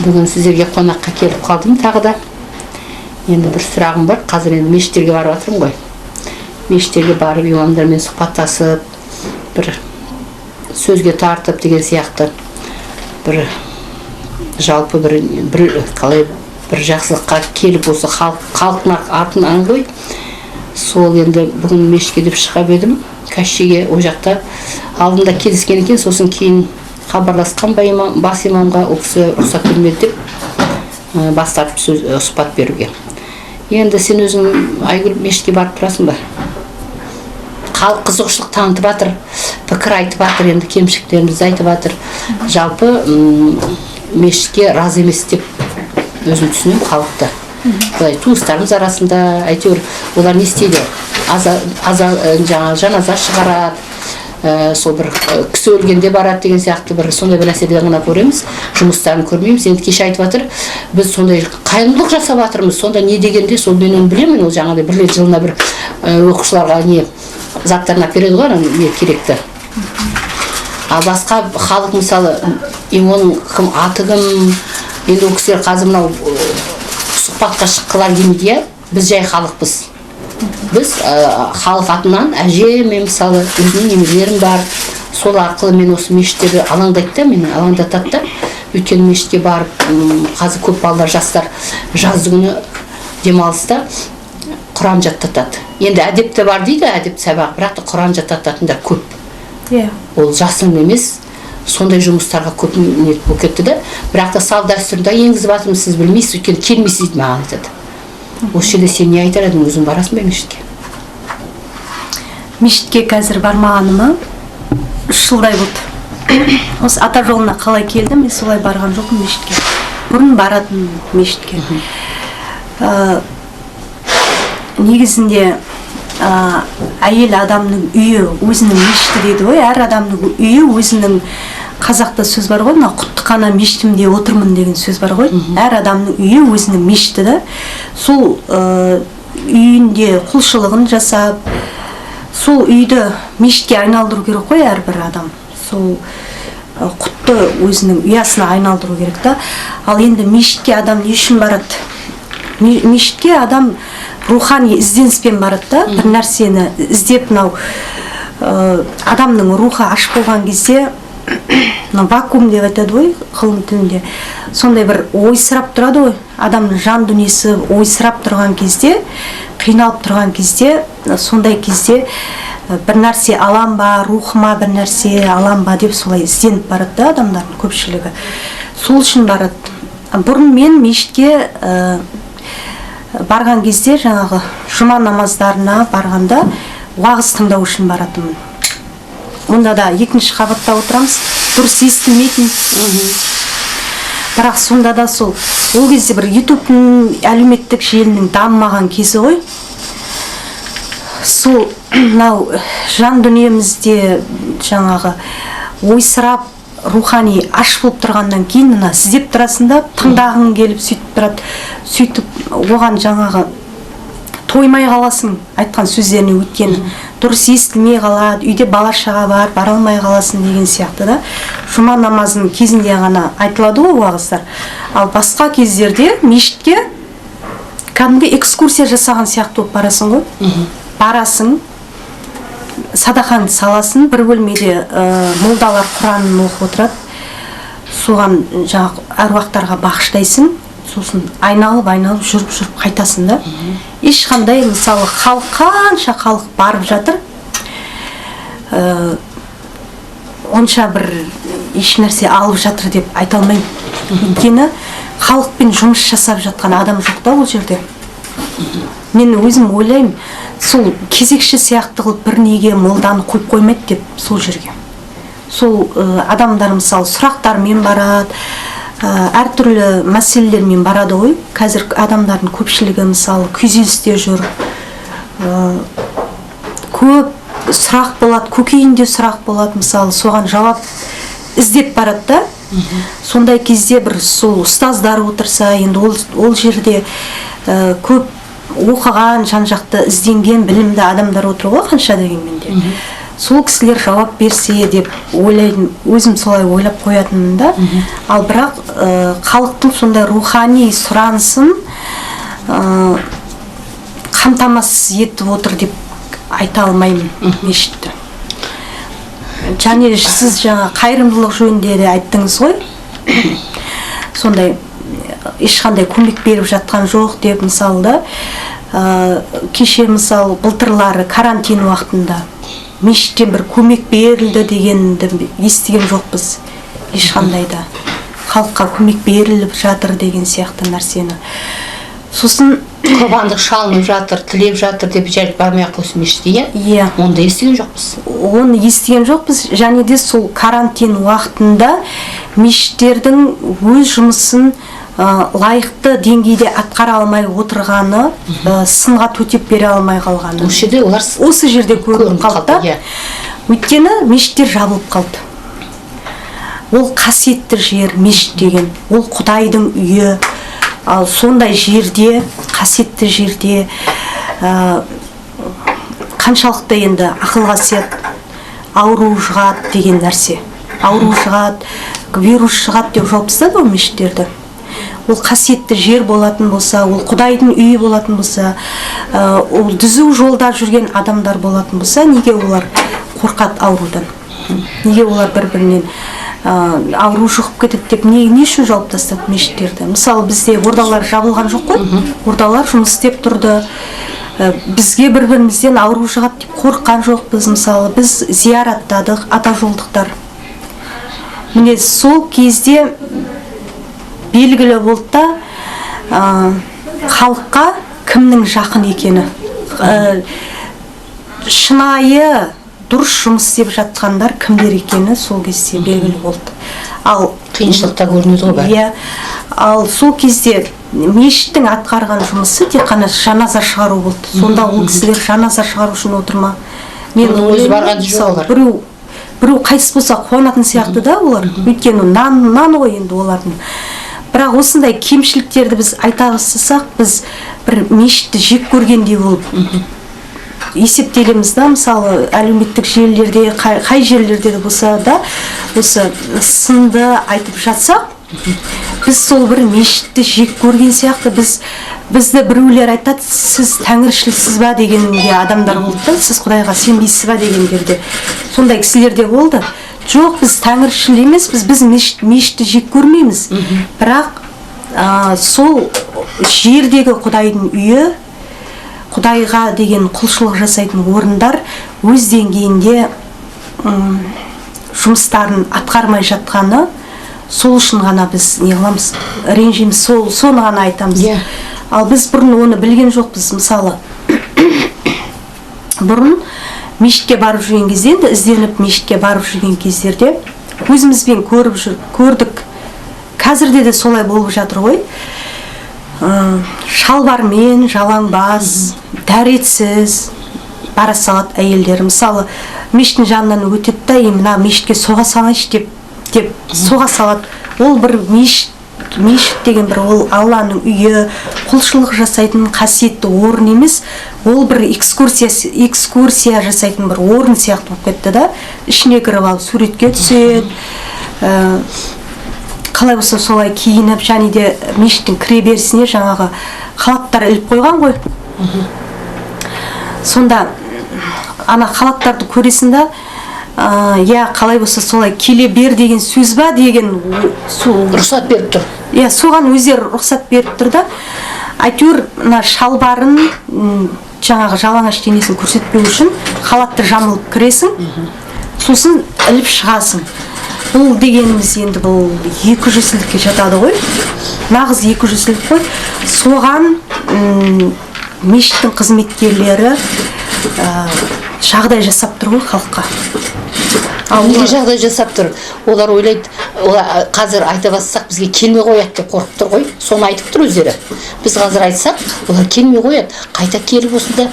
Бүгін сіздерге қонаққа келіп қалдым тағы да. Енді бір сұрағым бар. Қазір енді мешіттерге барып жатырмын ғой. Мешіттерге барып, имамдармен сұхбаттасып, бір сөзге тартып деген сияқты, бір жалпы бір қалай, бір жақсылыққа келіп, осы халықтың артынан ғой. Сол енді бүгін мешітке деп шығып едім, Кащеге, ол жақта алдында келіскен екен. Сосын кейін хабарласқан ба имам, бас имамға, ол кісі рұқсат бермеді деп, бас тартып сөз, сұхбат беруге. Енді сен өзің, Айгүл, мешітке барып тұрасың ба? Халық қызығушылық танытып жатыр, пікір айтып жатыр, енді кемшіліктерімізді айтып жатыр. Жалпы мешітке разы емес деп өзім түсінемін халықты. Былай туыстарымыз арасында әйтеуір олар не істейді, аза, аза, жаңағы жаназа шығарады, сол бір кісі өлгенде барады деген сияқты, бір сондай бір нәрселерді ғана көреміз, жұмыстарын көрмейміз. Енді кеше айтып жатыр, біз сондай қайырымдылық жасап жатырмыз. Сонда не дегенде, сол мен оны білемін, ол жаңағыдай бір рет жылына бір оқушыларға не заттарын алып береді ғой, ана не керекті. Ал басқа халық, мысалы, и оның кім, аты кім, енді ол кісілер қазір мынау сұхбатқа шыққылар келмейді, иә. Біз жай халықпыз, біз халық атынан әже, мен, мысалы, өзімнің немерелерім бар, сол арқылы мен осы мешіттерді алаңдайды да, мені алаңдатады да. Өйткені мешітке барып, қазір көп балалар, жастар жазды күні демалыста құран жаттатады. Енді әдепті бар дейді, әдепті сабақ, бірақ та құран жаттататындар көп. Ол жасырын емес, сондай жұмыстарға көп не болып кетті да. Бірақ та салт дәстүрін де енгізіп жатырмыз, сіз білмейсіз, өйткені келмейсіз дейді, маған айтады. Осы жерде сен не айтар едің? Өзің барасың ба мешітке? Мешітке қазір бармағаныма 3 жылдай болды. Осы ата жолына қалай келдім, мен солай барған жоқпын мешітке. Бұрын баратын мешітке. Негізінде әйел адамның үйі өзінің мешіті дейді ғой. Әр адамның үйі өзінің, қазақта сөз бар ғой, мына «құттықана мешітімде отырмын» деген сөз бар ғой. Әр адамның үйі өзінің мешіті да. Сол үйінде құлшылығын жасап, сол үйді мешітке айналдыру керек қой. Әрбір адам сол құтты өзінің ұясына айналдыру керек та. Ал енді мешітке адам не үшін барады? Мешітке адам рухани ізденіспен барады да, бір нәрсені іздеп. Мынау адамның рухы аш болған кезде, мынау вакуум деп айтады ғой ғылым тілінде, сондай бір ойсырап тұрады ғой. Адамның жан дүниесі ойсырап тұрған кезде, қиналып тұрған кезде, сондай кезде бір нәрсе алам ба, рухыма бір нәрсе алам ба деп солай ізденіп барады да. Адамдардың көпшілігі сол үшін барады. Бұрын мен мешітке барған кезде, жаңағы жұма намаздарына барғанда, уағыз тыңдау үшін баратынмын. Онда да екінші қабатта отырамыз, дұрыс естілмейтін. Бірақ сонда да сол ол кезде бір Ютубтың, әлеуметтік желінің дамымаған кезі ғой. Сол мынау жан дүниемізде жаңағы ойсырап, рухани аш болып тұрғаннан кейін, мына іздеп тұрасың да, тыңдағың келіп сөйтіп тұрады. Сөйтіп оған жаңағы тоймай қаласың айтқан сөздеріне, өйткені дұрыс естілмей қалады, үйде бала шаға бар, бара алмай қаласың деген сияқты да. Жұма намазының кезінде ғана айтылады ғой уағыздар. Ал басқа кездерде мешітке кәдімгі экскурсия жасаған сияқты болып барасың ғой. Барасың, садақаңды саласың. Бір бөлмеде молдалар құранын оқып отырады, соған жаңағы әруақтарға бағыштайсың. Сосын айналып айналып жүріп жүріп қайтасың да. Ешқандай, мысалы, халық, қанша халық барып жатыр, онша бір еш нәрсе алып жатыр деп айта алмаймын, өйткені халықпен жұмыс жасап жатқан адам жоқ та ол жерде. Мен өзім ойлаймын, сол кезекші сияқты қылып бір неге молданы қойып қоймайды деп сол жерге. Сол адамдар, мысалы, сұрақтармен барады, әртүрлі мәселелермен барады ғой. Қазір адамдардың көпшілігі, мысалы, күйзелісте жүр. Көп сұрақ болады, көкейінде сұрақ болады, мысалы, соған жауап іздеп барады да. Сондай кезде бір сол ұстаздар отырса енді, ол жерде көп оқыған, жан жақты ізденген, білімді адамдар отыр ғой қанша дегенмен де. Сол кісілер жауап берсе деп ойлайтын, өзім солай ойлап қоятынмын да. Ал бірақ халықтың сондай рухани сұранысын қамтамасыз етіп отыр деп айта алмаймын мешітті. Және сіз жаңа қайырымдылық жөнінде де айттыңыз ғой, сондай ешқандай көмек беріп жатқан жоқ деп. Мысалы да, кеше, мысалы, былтырлары карантин уақытында мешіттен бір көмек берілді дегенді естіген жоқпыз ешқандай да, халыққа көмек беріліп жатыр деген сияқты нәрсені. Сосын құрбандық шалынып жатыр, тілеп жатыр деп жай бармай ақ қойсын мешітке, иә? Иә. Оны да естіген жоқпыз. Оны естіген жоқпыз. Және де сол карантин уақытында мешіттердің өз жұмысын лайықты деңгейде атқара алмай отырғаны, сынға төтеп бере алмай қалғаны Осы жерде олар осы жерде көрініп көрініп қалды да. қалды, иә. Өйткені мешіттер жабылып қалды. Ол қасиетті жер мешіт деген, ол құдайдың үйі. Ал сондай жерде, қасиетті жерде қаншалықты енді ақылға сияды ауру жұғады деген нәрсе? Ауру жұғады, вирус шығады деп жауып тастады ғой мешіттерді. Ол қасиетті жер болатын болса, ол құдайдың үйі болатын болса, ол түзу жолда жүрген адамдар болатын болса, неге олар қорқады аурудан? Неге олар бір бірінен ауру жұғып кетеді деп не үшін жауып тастады мешіттерді? Мысалы, бізде ордалар жабылған жоқ қой, ордалар жұмыс істеп тұрды. Бізге бір бірімізден ауру жұғады деп қорыққан жоқпыз. Мысалы, біз зияраттадық, атажолдықтар. Міне, сол кезде белгілі болды да халыққа кімнің жақын екені, шынайы дұрыс жұмыс істеп жатқандар кімдер екені сол кезде белгілі болды. Ал Қиыншылықта көрінеді ғой бәрі. Иә, ал сол кезде мешіттің атқарған жұмысы тек қана жаназа шығару болды. Сонда ол кісілер жаназа шығару үшін отыр ма? Мен Оның өзі ойлаймын, барған жоқ мысалы, олар. Біреу қайтыс болса, қуанатын сияқты да олар, өйткені нан нан ғой енді олардың. Бірақ осындай кемшіліктерді біз айта бастасақ, біз бір мешітті жек көргендей болып есептелеміз да. Мысалы, әлеуметтік желілерде, қай жерлерде де болса да, осы сынды айтып жатсақ, біз сол бір мешітті жек көрген сияқты. Бізді біреулер айтады, сіз тәңіршілсіз ба дегенге адамдар болды да, сіз құдайға сенбейсіз ба дегендер де, сондай кісілер де болды. Жоқ, біз тәңіршіл емеспіз, біз мешітті жек көрмейміз, бірақ сол жердегі құдайдың үйі, құдайға деген құлшылық жасайтын орындар өз деңгейінде жұмыстарын атқармай жатқаны, сол үшін ғана біз не қыламыз, ренжиміз, соны ғана айтамыз. Ал біз бұрын оны білген жоқпыз. Мысалы, бұрын мешітке барып жүрген кезде, енді ізденіп мешітке барып жүрген кездерде көзімізбен көріп жүр, көрдік. Қазірде де солай болып жатыр ғой. Шалбармен, жалаң бас, дәретсіз бара салады әйелдер. Мысалы, мешіттің жанынан өтеді да, и мына мешітке соға салайыншы деп соға салады. Ол бір мешіт деген бір ол Алланың үйі, құлшылық жасайтын қасиетті орын емес, ол бір экскурсия жасайтын бір орын сияқты болып кетті да. Ішіне кіріп алып суретке түседі, қалай болса солай киініп. Және де мешіттің кіреберісіне жаңағы халаттар іліп қойған ғой. Сонда ана халаттарды көресің да, иә, қалай болса солай келе бер деген сөз ба деген сол. Рұқсат беріп тұр. Иә, соған өздері рұқсат беріп тұр да. Әйтеуір мына шалбарын, жаңағы жалаңаш денесін көрсетпеу үшін халатты жамылып кіресің, сосын іліп шығасың. Бұл дегеніміз енді бұл екі жүзділікке жатады ғой, нағыз екі жүзділік қой. Соған мешіттің қызметкерлері жағдай жасап тұр ғой халыққа. Ал неге жағдай жасап тұр? Олар ойлайды, олар қазір айта бастасақ, бізге келмей қояды деп қорқып тұр ғой. Соны айтып тұр өздері. Біз қазір айтсақ, олар келмей қояды, қайта келіп осында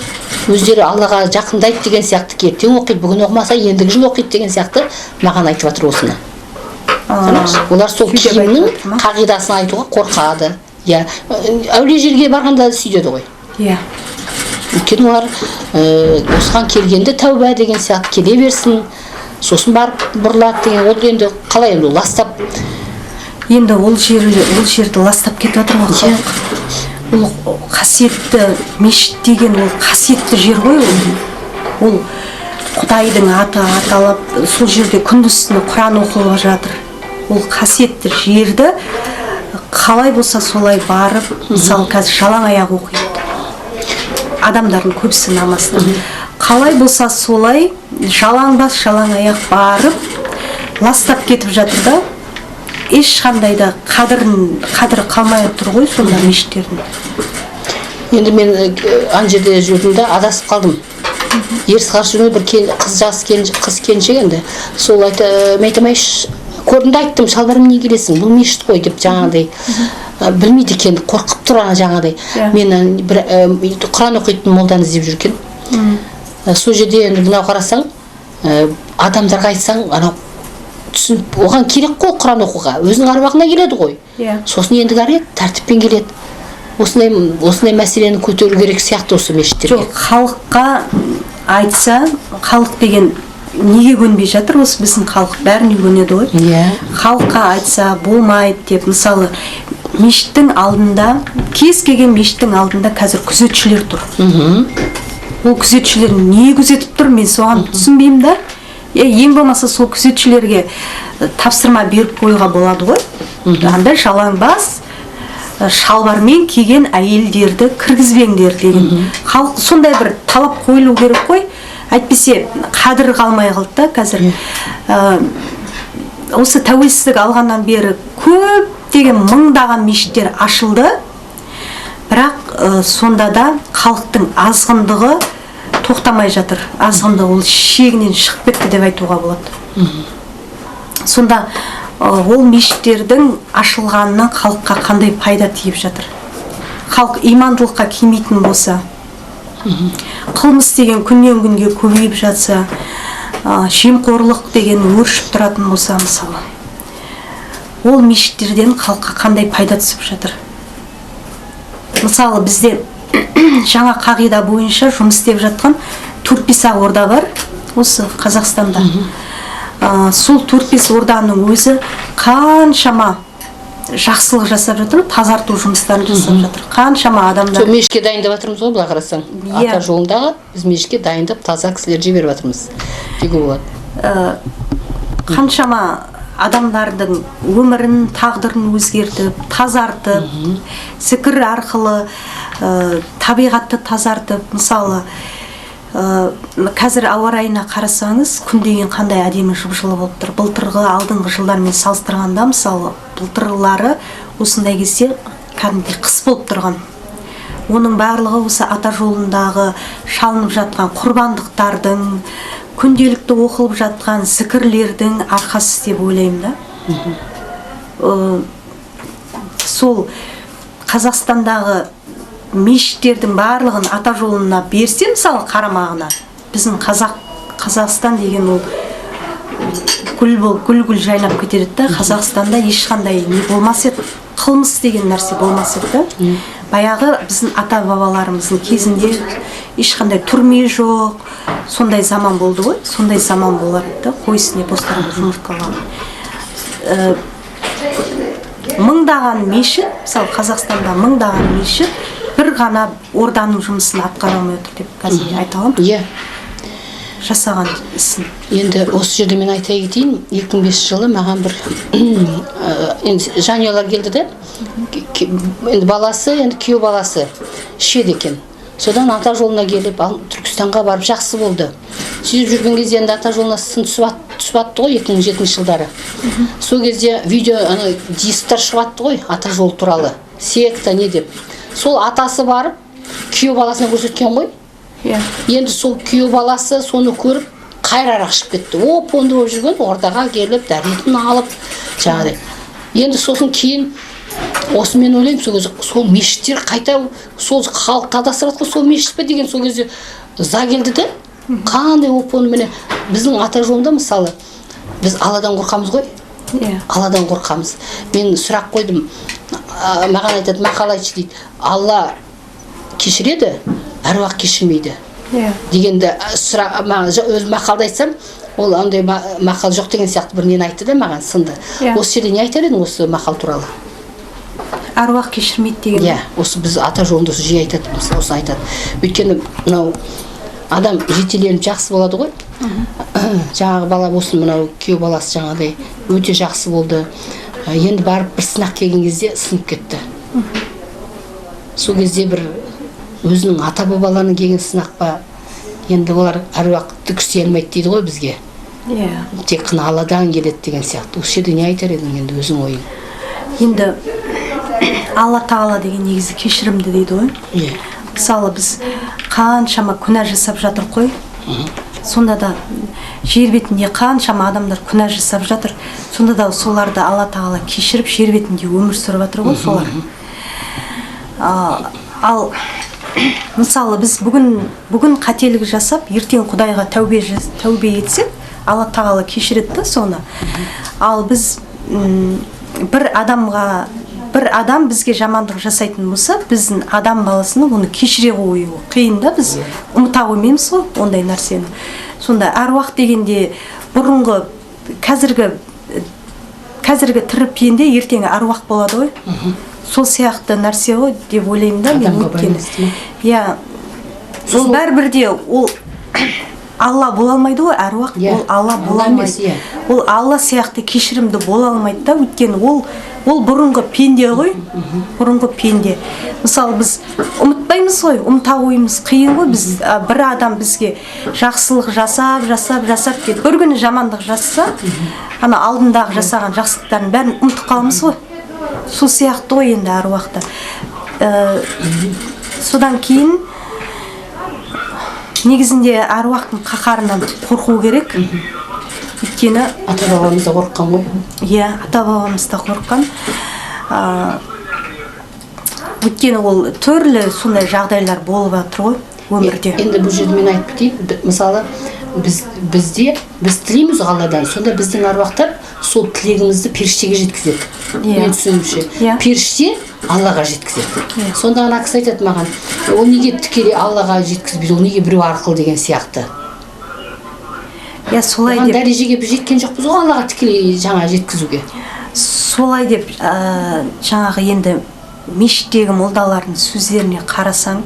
өздері Аллаға жақындайды деген сияқты, ертең оқиды, бүгін оқымаса, ендігі жылы оқиды деген сияқты маған айтып жатыр осыны. Олар сол Сөйтіп киімнің айтып жатыр ма? қағидасын айтуға қорқады. Иә, әулие жерге барғанда сөйтеді ғой. Өйткені олар осыған келгенде тәуба деген сияқты келе берсін, сосын барып бұрылады деген. Ол енді қалай енді, ол ластап? Енді ол жерді ластап кетіп жатыр ғой халық. Ол қасиетті мешіт деген, ол қасиетті жер ғой. Ол құдайдың аты аталып, сол жерде күндіз түні құран оқылып жатыр. Ол қасиетті жерді қалай болса солай барып, мысалы, қазір жалаң аяқ оқиды адамдардың көбісі намазда. Қалай болса солай жалаң бас, жалаң аяқ барып, ластап кетіп жатыр да. Ешқандай да қадірі қалмай тұр ғой сонда мешіттердің. Енді мен ана жерде жүрдім да, адасып қалдым. Ерсі қарсы жүрген бір қыз, жас қыз келіншек енді сол айта, мен айтамын: «Ай, көрдім де айттым, шалбармен не келесің, бұл мешіт қой», — деп. Жаңағыдай білмейді екен, қорқып тұр ана жаңағыдай. Мен бір құран оқитын молданы іздеп жүр екен. Сол жерде енді мынау қарасаң, адамдарға айтсаң, анау түсініп, оған керек қой құран оқуға, өзінің аруағына келеді ғой. Сосын енді қарай тәртіппен келеді. Осындай мәселені көтеру керек сияқты осы мешіттерге. Жоқ, халыққа айтса, халық деген неге көнбей жатыр? Осы біздің халық бәріне көнеді ғой. Халыққа айтса, болмайды деп. Мысалы, мешіттің алдында, кез келген мешіттің алдында қазір күзетшілер тұр. Ол күзетшілер не күзетіп тұр, мен соған түсінбеймін да. Ең болмаса сол күзетшілерге тапсырма беріп қоюға болады ғой: анда жалаң бас, шалбармен киген әйелдерді кіргізбеңдер деген. Халық сондай бір талап қойылу керек қой, әйтпесе қадір қалмай қалды да қазір. Осы тәуелсіздік алғаннан бері көптеген мыңдаған мешіттер ашылды, бірақ сонда да халықтың азғындығы тоқтамай жатыр. Азғындығы ол шегінен шығып кетті деп айтуға болады. Сонда ол мешіттердің ашылғанынан халыққа қандай пайда тиіп жатыр? Халық имандылыққа келмейтін болса, қылмыс деген күннен күнге көбейіп жатса, жемқорлық деген өршіп тұратын болса, мысалы, ол мешіттерден халыққа қандай пайда түсіп жатыр? Мысалы, бізде жаңа қағида бойынша жұмыс істеп жатқан төрт бес ақ орда бар осы Қазақстанда. Сол төрт бес орданың өзі қаншама жақсылық жасап жатыр, тазарту жұмыстарын жасап жатыр қаншама адамдар. Сол мешітке дайындап жатырмыз ғой, былай қарасаң. Ата жолындағы біз мешітке дайындап, таза кісілер жіберіп жатырмыз деуге болады. Қаншама адамдардың өмірін, тағдырын өзгертіп, тазартып, зікір арқылы табиғатты тазартып. Мысалы, қазір ауа райына қарасаңыз, күн деген қандай әдемі, жып жылы болып тұр. Былтырғы, алдыңғы жылдармен салыстырғанда, мысалы, былтырлары осындай кезде кәдімгідей қыс болып тұрған. Оның барлығы осы ата жолындағы шалынып жатқан құрбандықтардың, күнделікті оқылып жатқан зікірлердің арқасы деп ойлаймын да. Сол Қазақстандағы мешіттердің барлығын ата жолына берсе, мысалы, қарамағына, біздің Қазақстан деген ол гүл болып, гүл гүл жайнап кетер еді да. Қазақстанда ешқандай не болмас еді, қылмыс деген нәрсе болмас еді да. Баяғы біздің ата бабаларымыздың кезінде ешқандай түрме жоқ, сондай заман болды ғой. Сондай заман болар еді да. Қой үстіне бостан жұмыртқалаған мыңдаған мешіт, мысалы, Қазақстанда мыңдаған мешіт бір ғана орданың жұмысын атқара алмай отыр деп қазір айта аламын. Жасаған ісін. Енді осы жерде мен айта кетейін: 2005 жылы маған бір енді жанұялар келді де. Енді баласы, енді күйеу баласы ішеді екен. Содан ата жолына келіп, ал Түркістанға барып жақсы болды. Сөйтіп жүрген кезде енді ата жолына сын түсіп атты ғой 2007 жылдары. Сол кезде видео, ана дисктер шығып атты ғой ата жол туралы, секта не деп. Сол атасы барып күйеу баласына көрсеткен ғой. Енді сол күйеу баласы соны көріп, қайрарақ шығып кетті. Оп оңды болып жүрген ордаға келіп, дәретін алып, жаңағыдай. Енді сосын кейін осы мен ойлаймын, сол кезде сол мешіттер қайта сол халықты адастырып жатқан сол мешіт пе деген сол кезде ыза келді де. Қандай оп оңды. Міне, біздің ата жолында, мысалы, біз Алладан қорқамыз ғой. Алладан қорқамыз. Мен сұрақ қойдым. Маған айтады, мақал айтшы дейді. Алла кешіреді. Әруақ кешірмейді Иә. дегенді сұра маған, өзім мақалды айтсам, ол андай мақал жоқ деген сияқты бір нені айтты да маған, сынды. Иә. Осы жерде не айтар едің осы мақал туралы? Әруақ кешірмейді деген. Иә, осы біз ата жолында осы жиі айтады, мысалы, осы айтады. Өйткені мынау адам жетеленіп жақсы болады ғой. Жаңағы бала болсын, мынау күйеу баласы жаңағыдай өте жақсы болды. Енді барып бір сынақ келген кезде сынып кетті. Сол кезде бір өзінің ата бабаларынан келген сынақ па енді, олар әруақ түксе алмайды дейді ғой бізге. Тек қана Алладан келеді деген сияқты. Осы жерде не айтар едің енді, өзің ойың? Енді Алла Тағала деген негізі кешірімді дейді ғой. Мысалы, біз қаншама күнә жасап жатыр қой, сонда да жер бетінде қаншама адамдар күнә жасап жатыр, сонда да соларды Алла Тағала кешіріп, жер бетінде өмір сүріп жатыр ғой солар. Ал мысалы, біз бүгін қателік жасап, ертең Құдайға тәубе етсек, Алла Тағала кешіреді да соны. Ал біз бір адам бізге жамандық жасайтын болса, біздің адам баласының оны кешіре қою қиын да, біз ұмыта қоймаймыз ғой ондай нәрсені. Сонда әруақ дегенде бұрынғы, қазіргі тірі пенде ертең әруақ болады ғой, сол сияқты нәрсе ғой деп ойлаймын да мен. Адамға Өйткені байланысты ма? Иә, ол бәрібір де ол Алла бола алмайды ғой әруақ. Ол Алла бола Алла емес, алмайды. Ол Алла сияқты кешірімді бола алмайды да, өйткені ол бұрынғы пенде ғой, бұрынғы пенде. Мысалы, біз ұмытпаймыз ғой, ұмыта қоюымыз қиын ғой. Біз бір адам бізге жақсылық жасап, жасап, жасап кетіп, бір күні жамандық жасаса, ана алдындағы жасаған жақсылықтардың бәрін ұмытып қаламыз ғой. Сол сияқты ғой енді әруақта. Содан кейін негізінде әруақтың қаһарынан қорқу керек, өйткені Ата бабамыз да қорыққан ғой. Иә, ата бабамыз да қорыққан. Өйткені ол түрлі сондай жағдайлар болып жатыр ғой өмірде. Енді бұл жерде мен айтып кетейін. Мысалы, бізде біз тілейміз ғой Алладан, сонда біздің аруақтар сол тілегімізді періштеге жеткізеді. Мен түсінуімше, періште Аллаға жеткізеді. Сонда ана кісі айтады маған: ол неге тікелей Аллаға жеткізбейді, ол неге біреу арқылы деген сияқты. Иә, солай Оған деп. дәрежеге біз жеткен жоқпыз ғой Аллаға тікелей жаңа жеткізуге. Солай деп. Жаңағы енді мешіттегі молдалардың сөздеріне қарасаң,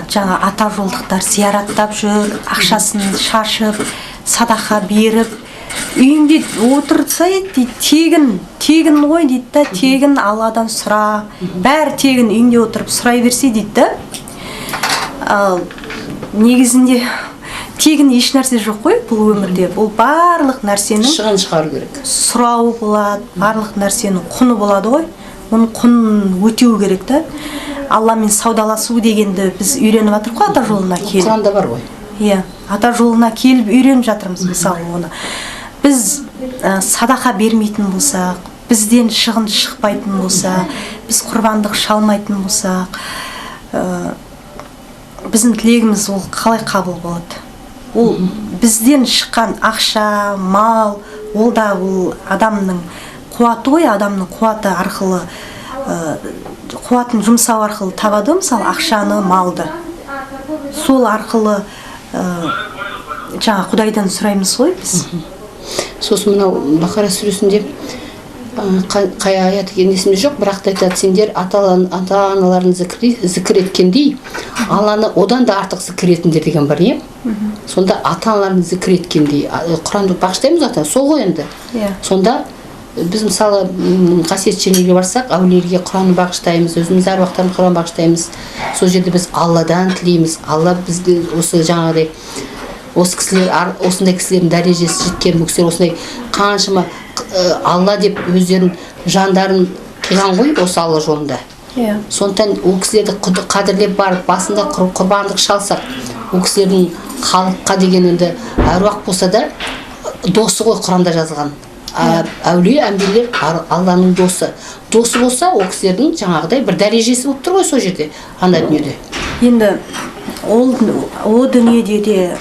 жаңа ата жолдықтар зияраттап жүр, ақшасын шашып, садақа беріп, үйіңде отырса дейді, тегін, тегін ғой дейді да, тегін Алладан сұра, бәрі тегін, үйіңде отырып сұрай берсе дейді да. Ал негізінде тегін еш нәрсе жоқ қой бұл өмірде, бұл барлық нәрсенің Шығын шығару керек. сұрауы болады, барлық нәрсенің құны болады ғой, оның құнын өтеу керек та. Алламен саудаласу дегенді біз үйреніп жатырмық қой ата жолына келіп. Құранда бар ғой. Иә, ата жолына келіп үйреніп жатырмыз. Мысалы, оны біз садақа бермейтін болсақ, бізден шығын шықпайтын болса, біз құрбандық шалмайтын болсақ, біздің тілегіміз ол қалай қабыл болады? Ол бізден шыққан ақша, мал, ол да ол адамның қуаты ғой, адамның қуаты арқылы, қуатын жұмсау арқылы табады ғой, мысалы, ақшаны, малды. Сол арқылы жаңа Құдайдан сұраймыз ғой біз. Сосын мынау Бақара сүресінде, қай аят екені есімде жоқ, бірақ та айтады: сендер ата аналарын зікір еткендей, Алланы одан да артық зікір етіңдер деген бар, иә. Сонда ата аналарын зікір еткендей, Құранды бағыштаймыз ата сол ғой енді. Сонда біз, мысалы, қасиетті жерлерге барсақ, әулиелерге Құран бағыштаймыз, өзіміз әруақтарын Құран бағыштаймыз. Сол жерде біз Алладан тілейміз, Алла бізге осы жаңағыдай осы кісілер, осындай кісілердің дәрежесі жеткен, бұл кісілер осындай қаншама Алла деп өздерін жандарын қиған ғой осы Алла жолында. Сондықтан ол кісілерді қадірлеп барып басында құрбандық шалсақ, ол кісілердің халыққа деген енді әруақ болса да досы ғой Құранда жазылған. Әулие әмбиелер Алланың досы. Досы болса, ол кісілердің жаңағыдай бір дәрежесі болып тұр ғой сол жерде, ана дүниеде. Енді ол о дүниеде де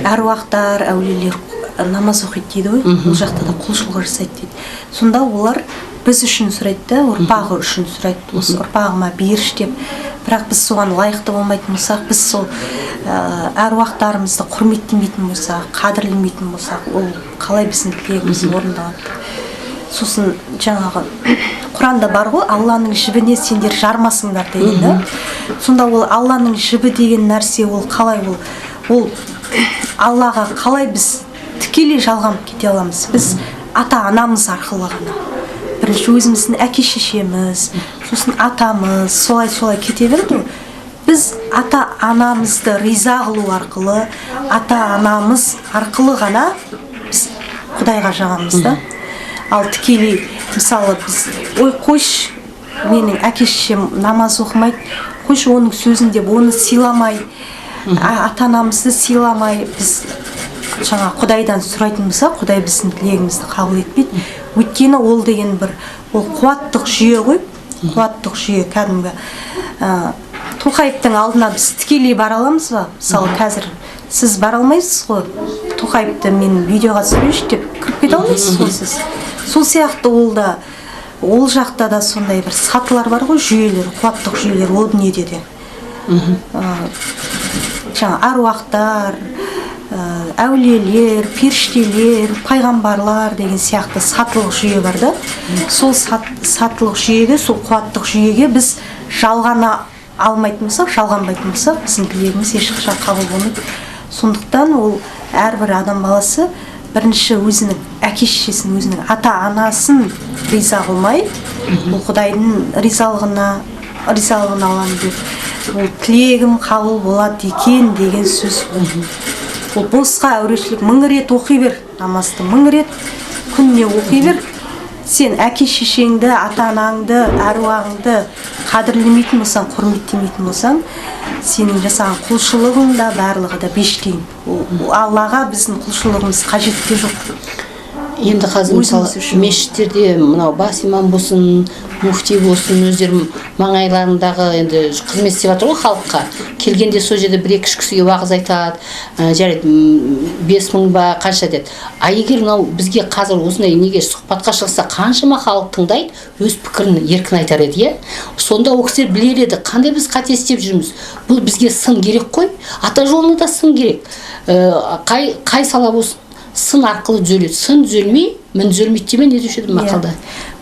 әруақтар, әулиелер намаз оқиды дейді ғой, ол жақта да құлшылық жасайды дейді. Сонда олар біз үшін сұрайды да, ұрпағы үшін сұрайды, осы ұрпағыма берші деп. Бірақ біз соған лайықты болмайтын болсақ, біз сол әруақтарымызды құрметтемейтін болсақ, қадірлемейтін болсақ, ол қалай біздің тілегіміз орындалады? Сосын жаңағы Құранда бар ғой, Алланың жібіне сендер жармасыңдар деген да. Сонда ол Алланың жібі деген нәрсе, ол қалай, ол Аллаға қалай біз тікелей жалғанып кете аламыз? Біз ата анамыз арқылы ғана, бірінші өзіміздің әке шешеміз, сосын атамыз, солай солай кете береді ғой. Біз ата анамызды риза қылу арқылы, ата анамыз арқылы ғана біз Құдайға жағамыз да. Ал тікелей, мысалы, біз: «Ой, қойшы, менің әке шешем намаз оқымайды, қойшы оның сөзін», — деп, оны сыйламай, ата анамызды сыйламай, біз жаңа Құдайдан сұрайтын болсақ, Құдай біздің тілегімізді қабыл етпейді. Өйткені ол деген бір, ол қуаттық жүйе ғой, қуаттық жүйе кәдімгі. Тоқаевтың алдына біз тікелей бара аламыз ба? Мысалы, қазір сіз бара алмайсыз ғой, Тоқаевты «мен видеоға түсірейінші» деп кіріп кете алмайсыз ғой сіз. Сол сияқты ол да, ол жақта да сондай бір сатылар бар ғой, жүйелер, қуаттық жүйелер. Ол дүниеде де жаңа әруақтар, әулиелер, періштелер, пайғамбарлар деген сияқты сатылық жүйе бар да. Сол сатылық жүйеге, сол қуаттық жүйеге біз жалғана алмайтын болсақ, жалғанбайтын болсақ, біздің тілегіміз ешқашан қабыл болмайды. Сондықтан ол әрбір адам баласы бірінші өзінің әке шешесін, өзінің ата анасын риза қылмай, ол Құдайдың ризалығын аламын деп, ол тілегім қабыл болады екен деген сөз ол босқа әурешілік. Мың рет оқи бер намазды, мың рет күніне оқи бер, сен әке шешеңді, ата анаңды, әруағыңды қадірлемейтін болсаң, құрметтемейтін болсаң, сенің жасаған құлшылығың да, барлығы да беш тиын. Ол Аллаға біздің құлшылығымыз қажет те жоқ. Енді қазір, Өзіміз мысалы, үшін. мешіттерде мынау бас имам болсын, муфти болсын, өздері маңайларындағы енді қызмет істеп жатыр ғой. Халыққа келгенде сол жерде бір екі үш кісіге уағыз айтады, жарайды, 5000 ба, қанша деді. А егер мынау бізге қазір осындай неге сұхбатқа шықса, қаншама халық тыңдайды, өз пікірін еркін айтар еді, иә. Сонда ол кісілер білер еді, қандай біз қате істеп жүрміз. Бұл бізге сын керек қой, ата жолына да сын керек. Қай сала болсын, сын арқылы түзеледі. Сын түзелмей, мін түзелмейді дей ме, не деуші еді мақалда?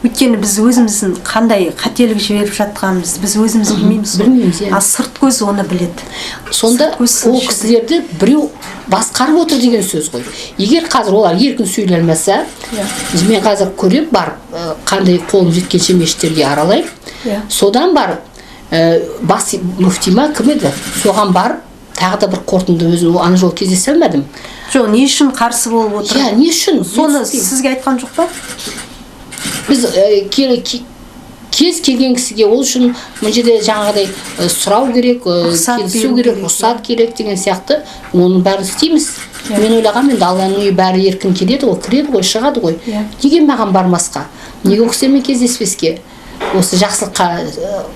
Өйткені біз өзіміздің қандай қателік жіберіп жатқанымызды біз өзіміз білмейміз ғой. Білмейміз, иә. А сырт көз оны біледі. Сонда Сырт көз ол сыншы. кісілерді біреу басқарып отыр деген сөз ғой. Егер қазір олар еркін сөйлей алмаса, мен қазір көремін барып, қандай қолым жеткенше мешіттерге аралаймын. Содан барып, бас мүфти ма, кім еді, соған барып тағы да бір қорытынды өзім ана жолы кездесе алмадым. Жоқ, не үшін қарсы болып отыр? Иә, не үшін? Соны Мен түсінбеймін. сізге айтқан жоқ па? Біз кез келген кісіге ол үшін мына жерде жаңағыдай сұрау керек, Рұқсат келісу беру керек, керек, рұқсат керек деген сияқты. Оның бәрін істейміз. Мен ойлағанмын, енді Алланың үйі, бәрі еркін келеді ғой, кіреді ғой, шығады ғой. Неге маған бармасқа, неге ол кісілермен кездеспеске, осы жақсылыққа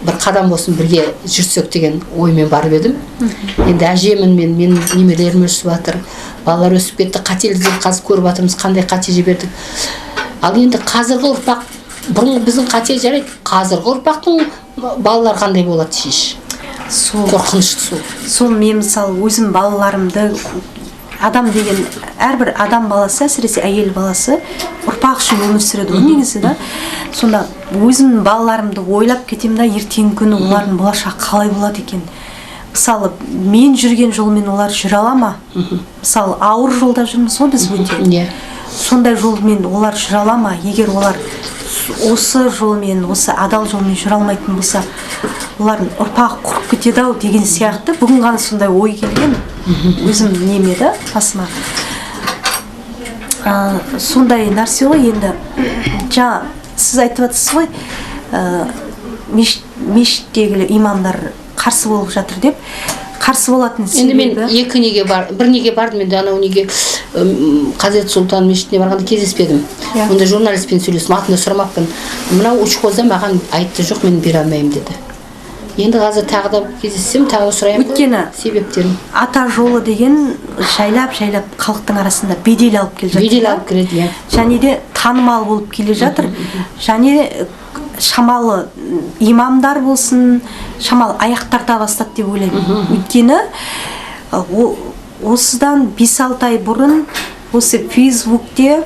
бір қадам болсын бірге жүрсек деген оймен барып едім. Енді әжемін мен, менің немерелерім өсіп жатыр, балалар өсіп кетті. Қателіктерді қазір көріп жатырмыз, қандай қате жібердік. Ал енді қазіргі ұрпақ, бұрынғы біздің қате жарайды, қазіргі ұрпақтың балалары қандай болады шеш? Сол. Қорқынышты сол. Сол мен, мысалы, өзім балаларымды, адам деген, әрбір адам баласы, әсіресе әйел баласы ұрпақ үшін өмір сүреді ғой негізі да. Сонда өзімнің балаларымды ойлап кетемін да, ертеңгі күні олардың болашағы қалай болады екен? Мысалы, мен жүрген жолмен олар жүре ала ма? Мысалы, ауыр жолда жүрміз ғой біз өте. Сондай жолмен олар жүре ала ма? Егер олар осы жолмен, осы адал жолмен жүре алмайтын болса, олардың ұрпағы құрып кетеді ау деген сияқты. Бүгін ғана сондай ой келген өзім неме да, басыма. Сондай нәрсе ғой. Енді жаңа сіз айтып жатсыз ғой, мешіттегі имамдар қарсы болып жатыр деп. Қарсы болатын Енді мен себебі екі неге бар, бір неге бардым. Енді анау неге, Қазірет Сұлтан мешітіне барғанда кездеспедім. Онда журналистпен сөйлестім, атын да сұрамаппын. Мынау учхозда маған айтты: «Жоқ, мен бере алмаймын», — деді. Енді қазір тағы да кездессем, тағы да сұраймын ғой Өйткені себептерін. ата жолы деген жайлап жайлап халықтың арасында бедел алып келе жатыр Бедел да. алып келеді, иә. Және де танымал болып келе жатыр және Шамалы имамдар болсын, шамалы аяқ тарта бастады деп ойлаймын. Өйткені осыдан 5-6 ай бұрын осы Фейсбукте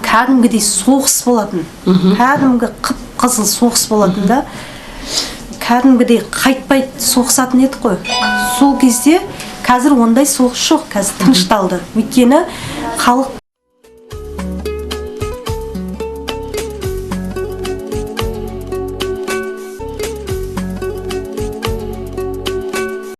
кәдімгідей соғыс болатын, кәдімгі қып қызыл соғыс болатын да, кәдімгідей қайтпай соғысатын едік қой сол кезде. Қазір ондай соғыс жоқ, қазір тынышталды, өйткені халық